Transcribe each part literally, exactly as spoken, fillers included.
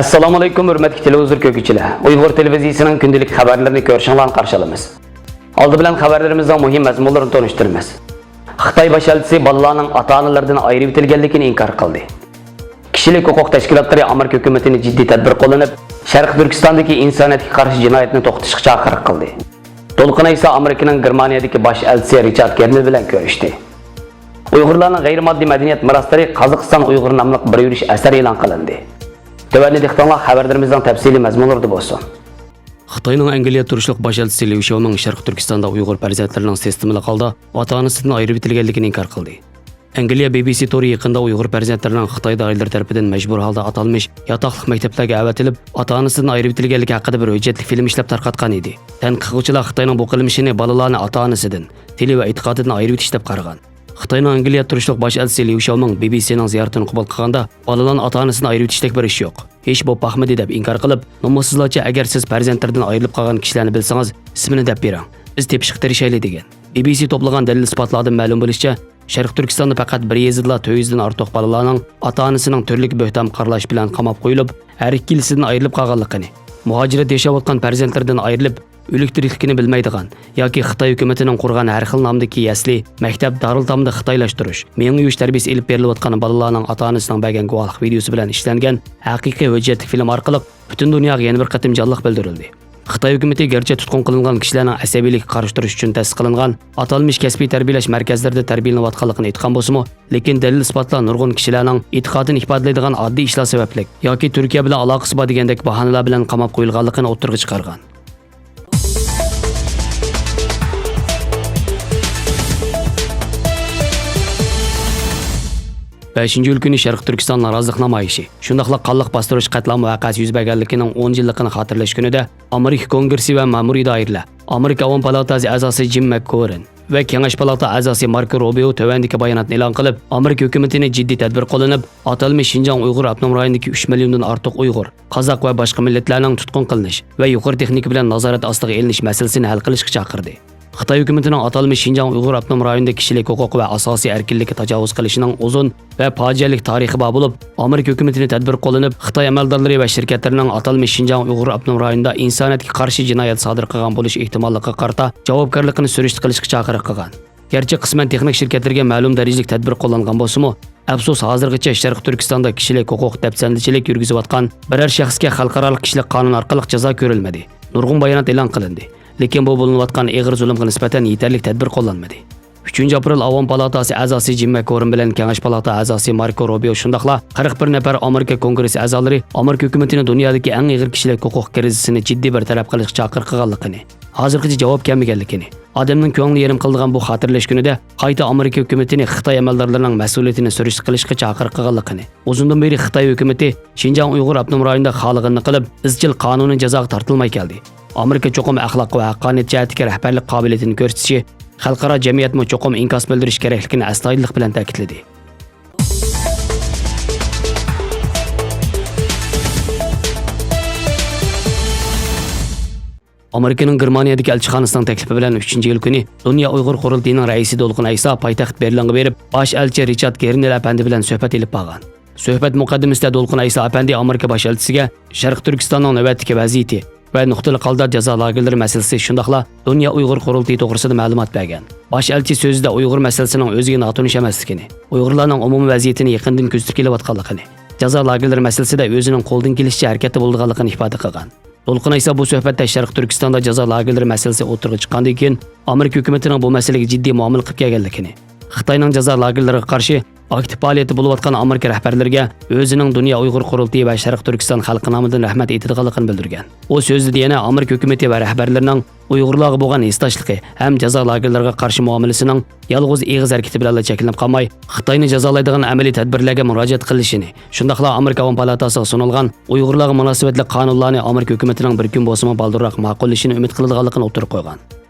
ئەسسالامۇئەلەيكۇم، ھۆرمەتلىك تېلېۋىزور كۆرگۈچىلەر. ئۇيغۇر تېلېۋىزىيىسىنىڭ كۈندىلىك خەۋەرلىرىنى كۆرۈشۈڭلارنى قارشى ئالىمىز. ئالدى بىلەن خەۋەرلىرىمىزنىڭ مۇھىم مەزمۇنلىرىنى تونۇشتۇرىمىز. خىتاي باش ئەلچىسى بالىلارنىڭ ئاتا-ئانىلىرىدىن ئايرىۋېتىلگەنلىكىنى ئىنكار قىلدى. كىشىلىك ھوقۇق تەشكىلاتلىرى ئامېرىكا ھۆكۈمىتىنى جىددىي تەدبىر قوللىنىپ، شەرقىي تۈركىستاندىكى ئىنسانىيەتكە قارشى جىنايەتنى توختىتىشقا چاقىرىق قىلدى. دولقۇن ئەيسا ئامېرىكىنىڭ گېرمانىيەدىكى باش ئەلچىسى رىچارد گېرنېل بىلەن كۆرۈشتى. ئۇيغۇرلارنىڭ غەيرىي ماددىي مەدەنىيەت مىراسلىرى قازاقىستان ئۇيغۇر ناملىق بىر يۈرۈش ئەسەر ئېلان قىلىندى. تۆۋەندە دىققىتىڭلار خەۋەرلىرىمىزنىڭ تەپسىلىي مەزمۇنلىرىدا بولسۇن. خىتاينىڭ ئەنگلىيە تۇرۇشلۇق باش ئەلچىسى ليۇ شياۋمىڭ شەرقىي تۈركىستاندا ئۇيغۇر پەرزەنتلىرىنىڭ سىستېمىلىق ھالدا ئاتا-ئانىسىدىن ئايرىۋېتىلگەنلىكىنى ئىنكار قىلدى. ئەنگلىيە بى بى سى تورى يېقىندا ئۇيغۇر پەرزەنتلىرىنىڭ خىتاي دائىرىلىرى تەرىپىدىن مەجبۇر ھالدا ئاتالمىش ياتاقلىق مەكتەپلەرگە ئەۋەتىلىپ، ئاتا-ئانىسىدىن ئايرىۋېتىلگەنلىكى ھەققىدە بىر ھۆججەتلىك فىلىم ئىشلەپ تارقاتقان ئىدى. تەنقىقلىغۇچىلار خىتاينىڭ بۇ قىلمىشىنى بالىلارنى ئاتا-ئانىسىدىن، تىلى ۋە ئېتىقادىدىن ئايرىۋېتىش دەپ قارىغان. خىتاينىڭ ئەنگلىيە تۇرۇشلۇق باش ئەلچىسى ليۇ شياۋمىڭ بى بى سىنىڭ زىيارىتىنى قوبۇل قىلغاندا، بالىلارنى ئاتا-ئانىسىدىن ئايرىۋېتىشتەك بىر ئىش يوق. ھېچ بولۇپ باقمىدى دەپ ئىنكار قىلىپ، نومۇسسىزلارچە، ئەگەر سىز پەرزەنتلىرىدىن ئايرىلىپ قالغان كىشىلەرنى بىلسىڭىز، ئىسمىنى دەپ بېرىڭ. بىز تېپىشقا تىرىشايلى، دېگەن. بى بى سى توپلىغان دەلىل-ئىسپاتلاردىن مەلۇم بولۇشىچە، شەرقىي تۈركىستاندا پەقەت بىر يېزىدىلا تۆت يۈزدىن ئارتۇق بالىلارنىڭ ئاتا-ئانىسىنىڭ تۈرلۈك بۆھتان قارىلاش بىلەن قاماپ قويۇلۇپ، ھەر ئىككىلىسىدىن ئايرىلىپ قالغانلىقىنى، مۇھاجىرەتتە ياشاۋاتقان پەرزەنتلىرىدىن ئايرىلىپ، ئۆلۈكتۈرۈكلۈكىنى بىلمەيدىغان ياكى خىتاي ھۆكۈمىتىنىڭ قۇرغان ھەر خىل نامدىكى يەسلى، مەكتەپ، دارىلئېتامدا خىتايلاشتۇرۇش، مېڭە يۇيۇش تەربىيىسى ئېلىپ بېرىلىۋاتقان بالىلارنىڭ ئاتا-ئانىسىنىڭ بەرگەن گۇۋاھلىق ۋىدىيوسى بىلەن ئىشلەنگەن ھەقىقىي ھۆججەتلىك فىلىم ئارقىلىق پۈتۈن دۇنياغا يەنە بىر قېتىم جانلىق بىلدۈرۈلدى. خىتاي ھۆكۈمىتى گەرچە تۇتقۇن قىلىنغان كىشىلەرنىڭ ئەسەبىيلىككە قارشى تۇرۇش ئۈچۈن تەسىس قىلىنغان ئاتالمىش كەسپىي تەربىيەلەش مەركەزلىرىدە تەربىيەلىنىۋاتقانلىقىنى ئېيتقان بولسىمۇ، لېكىن دەلىل-ئىسپاتلار نۇرغۇن كىشىلەرنىڭ ئېتىقادىنى ئىپادىلەيدىغان ئاددىي ئىشلار سەۋەبلىك ياكى تۈركىيە بىلەن ئالاقىسى بار دېگەندەك باھانىلەر بىلەن قاماپ قويۇلغانلىقىنى ئوتتۇرىغا چىقارغان. بەشىنچى ئىيۇل كۈنى شەرقىي تۈركىستان نارازىلىق نامايىشى، شۇنداقلا قانلىق باستۇرۇش قەتلىئام ۋەقەسى يۈز بەرگەنلىكىنىڭ ئون يىللىقىنى خاتىرىلەش كۈنىدە ئامېرىكا كونگرېسسى ۋە مەمۇرىي دائىرىلەر، ئامېرىكا ئاۋام پالاتاسى ئەزاسى جىم مەككورىن ۋە كېڭەش پالاتا ئەزاسى ماركو روبىيو تۆۋەندىكى باياناتنى ئېلان قىلىپ، ئامېرىكا ھۆكۈمىتىنى جىددىي تەدبىر قوللىنىپ، ئاتالمىش شىنجاڭ ئۇيغۇر ئاپتونوم رايونىدىكى ئۈچ مىليوندىن ئارتۇق ئۇيغۇر، قازاق ۋە باشقا مىللەتلەرنىڭ تۇتقۇن قىلىنىش ۋە يۇقىرى تېخنىكا بىلەن نازارەت ئاستىغا ئېلىنىش مەسىلىسىنى ھەل قىلىشقا چاقىردى. خىتاي ھۆكۈمىتىنىڭ ئاتالمىش شىنجاڭ ئۇيغۇر ئاپتونوم رايونىدا كىشىلىك ھوقۇق ۋە ئاساسىي ئەركىنلىككە تاجاۋۇز قىلىشىنىڭ ئۇزۇن ۋە پاجىئەلىك تارىخى بار بولۇپ، ئامېرىكا ھۆكۈمىتىنى تەدبىر قوللىنىپ، خىتاي ئەمەلدارلىرى ۋە شىركەتلىرىنىڭ ئاتالمىش شىنجاڭ ئۇيغۇر ئاپتونوم رايونىدا ئىنسانىيەتكە قارشى جىنايەت سادىر قىلغان بولۇش ئېھتىماللىقىغا قارىتا جاۋابكارلىقىنى سۈرۈشتە قىلىشقا چاقىرىق قىلغان. گەرچە قىسمەن تېخنىك شىركەتلەرگە مەلۇم دەرىجىلىك تەدبىر قوللانغان بولسىمۇ، ئەپسۇس، ھازىرغىچە شەرقىي تۈركىستاندا كىشىلىك ھوقۇق دەپسەندىچىلىك يۈرگۈزۈۋاتقان بىرەر شەخسكە خەلقئارالىق كىشىلىك قانۇن ئارقىلىق جازا كۆرۈلمىدى. نۇرغۇن بايانات ئېلان قىلىندى. لېكىن بۇ بولۇنۇۋاتقان ئېغىر زۇلۇمغا نىسبەتەن يېتەرلىك تەدبىر قوللانمىدى. ئۈچىنچى ئاپرېل ئاۋام پالاتاسى ئەزاسى جىم مەككورىن بىلەن كېڭەش پالاتا ئەزاسى ماركو روبىيو، شۇنداقلا قىرىق بىر نەپەر ئامېرىكا كونگرېسسى ئەزالىرى ئامېرىكا ھۆكۈمىتىنى دۇنيادىكى ئەڭ ئېغىر كىشىلىك ھوقۇق كىرىزىسىنى جىددىي بىر تەرەپ قىلىشقا چاقىرىق قىلغانلىقىنى، ھازىرغىچە جاۋاب كەلمىگەنلىكىنى، ئادەمنىڭ كۆڭلىنى يېرىم قىلىدىغان بۇ خاتىرىلەش كۈنىدە قايتا ئامېرىكا ھۆكۈمىتىنى خىتاي ئەمەلدارلىرىنىڭ مەسئۇلىيىتىنى سۈرۈشتە قىلىشقا چاقىرىق قىلغانلىقىنى، ئۇزۇندىن بېرى خىتاي ھۆكۈمىتى شىنجاڭ ئۇيغۇر ئاپتونوم رايونىدا خالىغىنىنى قىلىپ، ئىزچىل قانۇنىي جازاغا تارتىلماي كەلدى. ئامېرىكا چوقۇم ئەخلاق ۋە ھەققانىيەت جەھەتتىكى رەھبەرلىك قابىلىيىتىنى كۆرسىتىشى، خەلقئارا جەمئىيەتمۇ چوقۇم ئىنكاس بىلدۈرۈشى كېرەكلىكىنى ئەستايىدىللىق بىلەن تەكىتلىدى. ئامېرىكىنىڭ گېرمانىيەدىكى ئەلچىخانىسىنىڭ تەكلىپى بىلەن ئۈچىنچى ئىيۇل كۈنى دۇنيا ئۇيغۇر قۇرۇلتىيىنىڭ رەئىسى دولقۇن ئەيسا پايتەخت بېرلىنغا بېرىپ، باش ئەلچى رىچارد گېرنېل ئەپەندى بىلەن سۆھبەت ئېلىپ بارغان. سۆھبەت مۇقەددىمىسىدە دولقۇن ئەيسا ئەپەندى ئامېرىكا باش ئەلچىسىگە شەرقىي تۈركىستاننىڭ نۆۋەتتىكى ۋەزىيىتى ۋە نۇقتىلىق ھالدا جازا لاگېرلىرى مەسىلىسى، شۇنداقلا دۇنيا ئۇيغۇر قۇرۇلتىيى توغرىسىدا مەلۇمات بەرگەن. باش ئەلچى سۆزىدە ئۇيغۇر مەسىلىسىنىڭ ئۆزىگە ناتونۇش ئەمەسلىكىنى، ئۇيغۇرلارنىڭ ئومۇمىي ۋەزىيىتىنى يېقىندىن كۆزىتىپ كېلىۋاتقانلىقىنى، جازا لاگېرلىرى مەسىلىسىدە ئۆزىنىڭ قولىدىن كېلىشىچە ھەرىكەتتە بولىدىغانلىقىنى ئىپادە قىلغان. دولقۇن ئەيسا بۇ سۆھبەتتە شەرقىي تۈركىستاندا جازا لاگېرلىرى مەسىلىسى ئوتتۇرىغا چىققاندىن كېيىن، ئامېرىكا ھۆكۈمىتىنىڭ بۇ مەسىلىگە جىددىي مۇئامىلە قىلىپ كەلگەنلىكىنى، خىتاينىڭ جازا لاگېرلىرىغا قارشى ئاكتىپ پائالىيەتتە بولۇۋاتقان ئامېرىكا رەھبەرلىرىگە ئۆزىنىڭ دۇنيا ئۇيغۇر قۇرۇلتىيى ۋە شەرقىي تۈركىستان خەلقى نامىدىن رەھمەت ئېيتىدىغانلىقىنى بىلدۈرگەن. ئۇ سۆزىدە يەنە ئامېرىكا ھۆكۈمىتى ۋە رەھبەرلىرىنىڭ ئۇيغۇرلارغا بولغان ھېسداشلىقى ھەم جازا لاگېرلىرىغا قارشى مۇئامىلىسىنىڭ يالغۇز ئېغىز ھەرىكىتى بىلەنلا چەكلىنىپ قالماي، خىتاينى جازالايدىغان ئەمەلىي تەدبىرلەرگە مۇراجىئەت قىلىشىنى، شۇنداقلا ئامېرىكا ئاۋام پالاتاسىغا سۇنۇلغان ئۇيغۇرلارغا مۇناسىۋەتلىك قانۇنلارنى ئامېرىكا ھۆكۈمىتىنىڭ بىر كۈن بولسىمۇ بالدۇرراق ماقۇللىشىنى ئۈمىد قىلىدىغانلىقىنى ئوتتۇرىغا قويغان.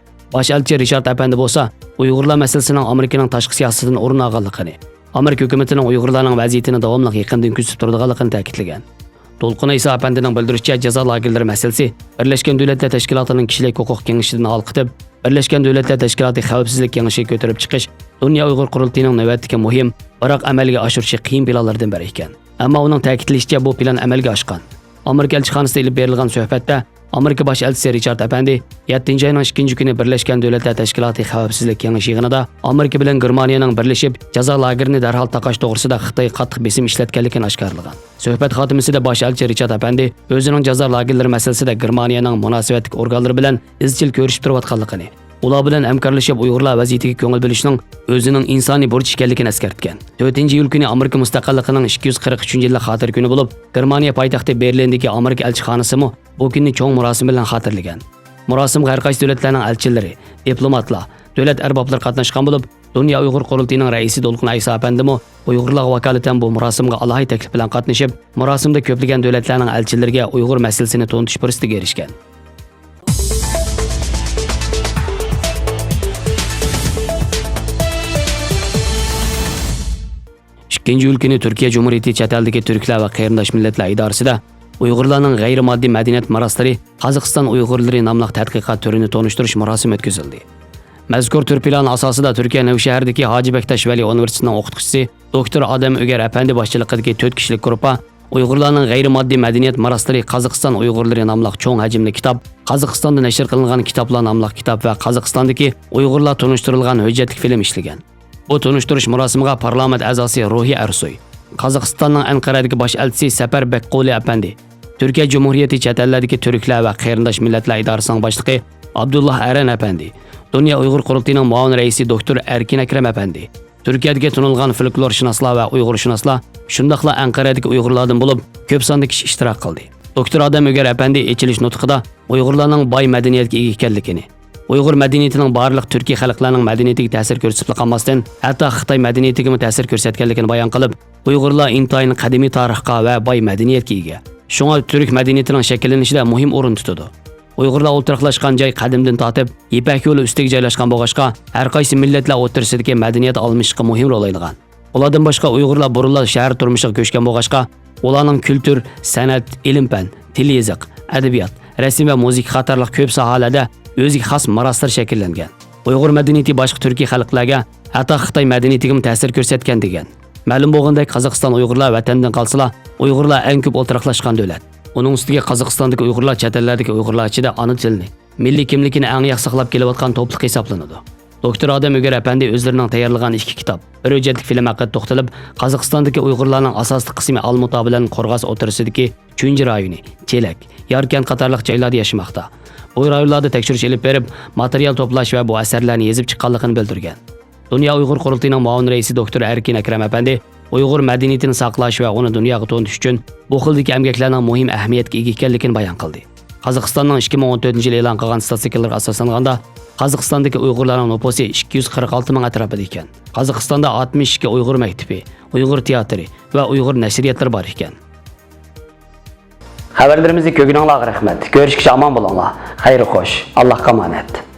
باش ئەلچى رىچارد ئەپەندى بولسا ئۇيغۇرلار مەسىلىسىنىڭ ئامېرىكىنىڭ تاشقى سىياسىتىدىن ئورۇن ئالغانلىقىنى، ئامېرىكا ھۆكۈمىتىنىڭ ئۇيغۇرلارنىڭ ۋەزىيىتىنى داۋاملىق يېقىندىن كۆزىتىپ تۇرىدىغانلىقىنى تەكىتلىگەن. دولقۇن ئەيسا ئەپەندىنىڭ بىلدۈرۈشىچە، جازا لاگېرلىرى مەسىلىسى بىرلەشكەن دۆلەتلەر تەشكىلاتىنىڭ كىشىلىك ھوقۇق كېڭىشىدىن ھالقىتىپ، بىرلەشكەن دۆلەتلەر تەشكىلاتى خەۋپسىزلىك كېڭىشىگە كۆتۈرۈپ چىقىش دۇنيا ئۇيغۇر قۇرۇلتىيىنىڭ نۆۋەتتىكى مۇھىم، بىراق ئەمەلگە ئاشۇرۇشى قىيىن پىلانلاردىن بىرى ئىكەن. ئەمما ئۇنىڭ تەكىتلىشىچە، بۇ پىلان ئەمەلگە ئاشقان. ئامېرىكا ئەلچىخانىسىدا ئېلىپ بېرىلغان سۆھبەتتە ئامېرىكا باش ئەلچىسى رىچارد ئەپەندى يەتتىنچى ئاينىڭ ئىككىنچى كۈنى بىرلەشكەن دۆلەتلەر تەشكىلاتى خەۋپسىزلىك كېڭىشى يىغىنىدا ئامېرىكا بىلەن گېرمانىيەنىڭ بىرلىشىپ جازا لاگېرىنى دەرھال تاقاش توغرىسىدا خىتايغا قاتتىق بېسىم ئىشلەتكەنلىكىنى ئاشكارىلىغان. سۆھبەت خاتىمىسىدە باش ئەلچى رىچارد ئەپەندى ئۆزىنىڭ جازا لاگېرلىرى مەسىلىسىدە گېرمانىيەنىڭ مۇناسىۋەتلىك ئورگانلىرى بىلەن ئىزچىل كۆرۈشۈپ تۇرۇۋاتقانلىقىنى، ئۇلار بىلەن ھەمكارلىشىپ ئۇيغۇرلار ۋەزىيىتىگە كۆڭۈل بۆلۈشنىڭ ئۆزىنىڭ ئىنسانىي بۇرچى ئىكەنلىكىنى ئەسكەرتكەن. تۆتىنچى ئىيۇل كۈنى ئامېرىكا مۇستەقىللىقىنىڭ ئىككى يۈز قىرىق ئۈچىنچى يىللىق خاتىرە كۈنى بولۇپ، گېرمانىيە پايتەختى بېرلىندىكى ئامېرىكا ئەلچىخانىسىمۇ بۇ كۈننى چوڭ مۇراسىم بىلەن خاتىرىلىگەن. مۇراسىمغا ھەر قايسى دۆلەتلەرنىڭ ئەلچىلىرى، دىپلوماتلار، دۆلەت ئەربابلىرى قاتناشقان بولۇپ، دۇنيا ئۇيغۇر قۇرۇلتىيىنىڭ رەئىسى دولقۇن ئەيسا ئەپەندىمۇ ئۇيغۇرلارغا ۋاكالىتەن بۇ مۇراسىمغا ئالاھىدە تەكلىپ بىلەن قاتنىشىپ، مۇراسىمدا كۆپلىگەن دۆلەتلەرنىڭ ئەلچىلىرىگە ئۇيغۇر مەسىلىسىنى تونۇتۇش پۇرسىتىگە ئېرىشكەن. ئىككىنچى ئىيۇل كۈنى تۈركىيە جۇمھۇرىيىتى چەت ئەلدىكى تۈركلەر ۋە قېرىنداش مىللەتلەر ئىدارىسىدە ئۇيغۇرلارنىڭ غەيرىي ماددىي مەدەنىيەت مىراسلىرى قازاقىستان ئۇيغۇرلىرى ناملىق تەتقىقات تۈرىنى تونۇشتۇرۇش مۇراسىمى ئۆتكۈزۈلدى. مەزكۇر تۈر پىلانى ئاساسىدا تۈركىيە نەۋشەھىرىدىكى ھاجى بەكتاش ۋەلى ئۇنىۋېرسىتېتىنىڭ ئوقۇتقۇچىسى دوكتور ئادەم ئۆگەر ئەپەندى باشچىلىقىدىكى تۆت كىشىلىك گۇرۇپپا ئۇيغۇرلارنىڭ غەيرىي ماددىي مەدەنىيەت مىراسلىرى قازاقىستان ئۇيغۇرلىرى ناملىق چوڭ ھەجىملىك كىتاب، قازاقىستاندا نەشر قىلىنغان كىتابلار ناملىق كىتاب ۋە قازاقىستاندىكى ئۇيغۇرلار تونۇشتۇرۇلغان ھۆججەتلىك فىلىم ئىشلىگەن. بۇ تونۇشتۇرۇش مۇراسىمىغا پارلامېنت ئەزاسى روھى ئەرسۇي، قازاقىستاننىڭ ئەنقەرەدىكى باش ئەلچىسى سەپەر بەكقۇلى ئەپەندى، تۈركىيە جۇمھۇرىيىتى چەت ئەللەردىكى تۈركلەر ۋە قېرىنداش مىللەتلەر ئىدارىسىنىڭ باشلىقى ئابدۇللا ئەرەن ئەپەندى، دۇنيا ئۇيغۇر قۇرۇلتىيىنىڭ مۇئاۋىن رەئىسى دوكتور ئەركىن ئەكرەم ئەپەندى، تۈركىيەدىكى تونۇلغان فولكلورشۇناسلار ۋە ئۇيغۇرشۇناسلار، شۇنداقلا ئەنقەرەدىكى ئۇيغۇرلاردىن بولۇپ كۆپ ساندا كىشى ئىشتىراك قىلدى. دوكتور ئادەم ئۆگەر ئەپەندى ئېچىلىش نۇتقىدا ئۇيغۇرلارنىڭ باي مەدەنىيەتكە ئىگە ئىكەنلىكىنى، ئۇيغۇر مەدەنىيىتىنىڭ بارلىق تۈركىي خەلقلەرنىڭ مەدەنىيىتىگە تەسىر كۆرسىتىپلا قالماستىن، ھەتتا خىتاي مەدەنىيىتىگىمۇ تەسىر كۆرسەتكەنلىكىنى بايان قىلىپ، ئۇيغۇرلار ئىنتايىن قەدىمىي تارىخقا ۋە باي مەدەنىيەتكە ئىگە. شۇڭا تۈرك مەدەنىيىتىنىڭ شەكىللىنىشىدە مۇھىم ئورۇن تۇتىدۇ. ئۇيغۇرلار ئولتۇراقلاشقان جاي قەدىمدىن تارتىپ يىپەك يولى ئۈستىگە جايلاشقان بولغاچقا، ھەر قايسى مىللەتلەر ئوتتۇرىسىدىكى مەدەنىيەت ئالمىشىشقا مۇھىم رول ئوينىغان. ئۇلاردىن باشقا ئۇيغۇرلار بۇرۇنلا شەھەر تۇرمۇشىغا كۆچكەن بولغاچقا، ئۇلارنىڭ كۈلتۈر، سەنئەت، ئىلىم-پەن، تىل-يېزىق، ئەدەبىيات، رەسىم ۋە مۇزىكا قاتارلىق كۆپ ساھەلەردە ئۆزىگە خاس مىراسلىرى شەكىللەنگەن. ئۇيغۇر مەدەنىيىتى باشقا تۈركىي خەلقلەرگە، ھەتتا خىتاي مەدەنىيىتىگىمۇ تەسىر كۆرسەتكەن دېگەن. مەلۇم بولغىنىدەك، قازاقىستان ئۇيغۇرلار ۋەتەندىن قالسىلا، ئۇيغۇرلار ئەڭ كۆپ ئولتۇراقلاشقان دۆلەت. ئۇنىڭ ئۈستىگە قازاقىستاندىكى ئۇيغۇرلار چەت ئەللەردىكى ئۇيغۇرلار ئىچىدە ئانا تىلىنى، مىللىي كىملىكىنى ئەڭ ياخشى ساقلاپ كېلىۋاتقان توپلۇق ھېسابلىنىدۇ. دوكتور ئادەم ئۆگەر ئەپەندى ئۆزلىرىنىڭ تەييارلىغان ئىككى كىتاب، بىر ھۆججەتلىك فىلىم ھەققىدە توختىلىپ، قازاقىستاندىكى ئۇيغۇرلارنىڭ ئاساسلىق قىسمى ئالمۇتا بىلەن قورغاس ئوتتۇرىسىدىكى چۈنجى رايونى، چېلەك، ياركەنت قاتارلىق جايلاردا ياشىماقتا. بۇ رايونلاردا تەكشۈرۈش ئېلىپ بېرىپ، ماتېرىيال توپلاش ۋە بۇ ئەسەرلەرنى يېزىپ چىققانلىقىنى بىلدۈرگەن. دۇنيا ئۇيغۇر قۇرۇلتىيىنىڭ مۇئاۋىن رەئىسى دوكتور ئەركىن ئەكرەم ئەپەندى ئۇيغۇر مەدەنىيىتىنى ساقلاش ۋە ئۇنى دۇنياغا تونۇتۇش ئۈچۈن بۇ خىلدىكى ئەمگەكلەرنىڭ مۇھىم ئەھمىيەتكە ئىگە ئىكەنلىكىنى بايان قىلدى. قازاقىستاننىڭ ئىككى مىڭ ئون تۆتىنچى يىلى ئېلان قىلغان ستاتىستىكىلىرىغا ئاساسلانغاندا، قازاقىستاندىكى ئۇيغۇرلارنىڭ نوپۇسى ئىككى يۈز قىرىق ئالتە مىڭ ئەتراپىدا ئىكەن. قازاقىستاندا ئاتمىش ئىككى ئۇيغۇر مەكتىپى، ئۇيغۇر تىياتىرى ۋە ئۇيغۇر نەشرىياتلىرى بار ئىكەن. خەۋەرلىرىمىزنى كۆرگىنىڭلارغا رەھمەت. كۆرۈشكىچە ئامان بولۇڭلار. خەير خوش. ئاللاھقا ئامانەت.